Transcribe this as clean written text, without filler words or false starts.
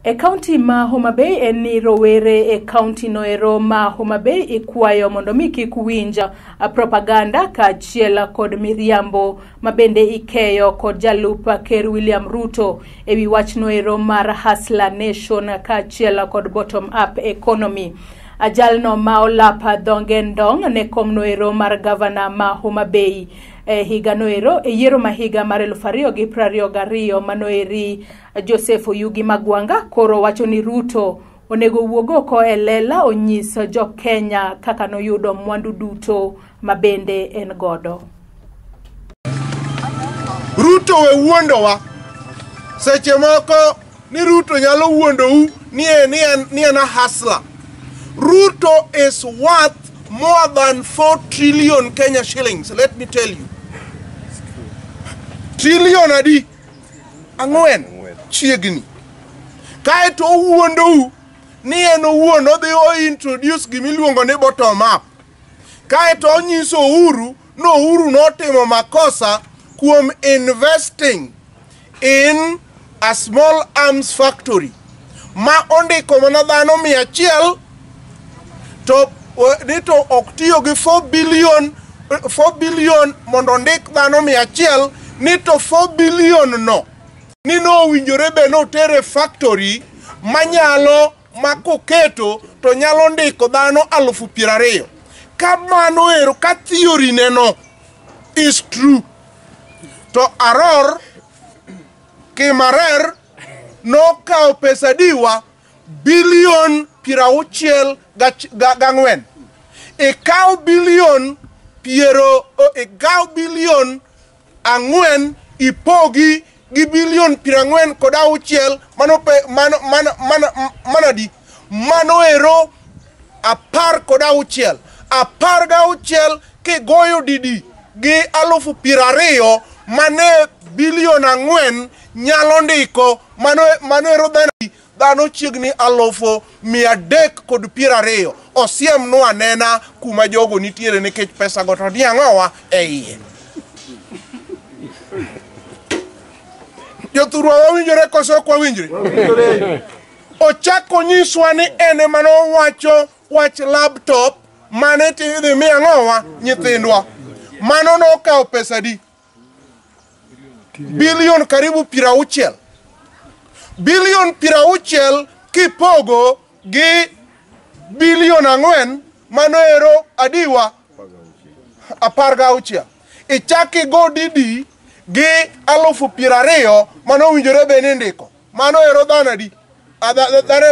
E kaunti ma Homa Bay en ni rowere e kaunti noero ma Homa Bay ikwayo mondo mi kik winj propaganda kaachiel kod miriambo ma bende ikeyo kod jalup ker William Ruto ewi wach noero mar Hustler Nation kaachiel kod bottom up economy. Jalno ma olap dhonge ndong ne kom noero mar gavana ma Homa Bay e higa noero e yiero ma higa mar 2022 manoeri Joseph Oyugi Magwanga koro wacho ni Ruto onego wuog oko e lela onyis jo Kenya kaka noyudo mwandu duto ma bende en godo. Ruto we wuondowa. Seche moko ni Ruto nyalo wuondou ni en a hustler. Ruto is worth more than 4 trillion Kenya shillings, let me tell you. Trillion adi? Ang'wen chiegni. Kaeto owuondou ni en owuon odhi o introduce gimiluongo ni bottom up. Kaeto onyiso Uhuru no Uhuru notimo makosa kuom investing in a small arms factory ma ondiko mana dhano 100 to ni to ok tiyo gi 4 billion mondo ondik dhano 100 ni to 4 billion no ni nowinjore be notere factory manyalo makoketo to nyalo ndiko dhano 20,000. Kamano ero ka theory ne no is true to Aror Kimarer nokawo pesa diwa bilion 64. Ikaw bilion piero, ikaw bilion 4 ipogi gi bilion 46 mano manadi mano ero 16. 16 kigoyo didi gi 20,000 mane bilion 4 nyalo ndiko mano ero dhano chiegni 320,000. Osiem no anena kuma jogo nitiere nikech pesa go to ni ang'owa e iye. Jothurwa wawinjore koso ok wawinjre? Ochako nyiswa ni en ema nowacho wach laptop mane tidhi mi ang'owa nyithindwa. Mano nokawo pesa di? Bilion karibu 60. Bilion 60 kipogo gi bilion 4 mano ero adiwa 16. Ichaki go didi gi 20,000 mano winjore be ni ndiko. Mano ero dhano adi? Dhano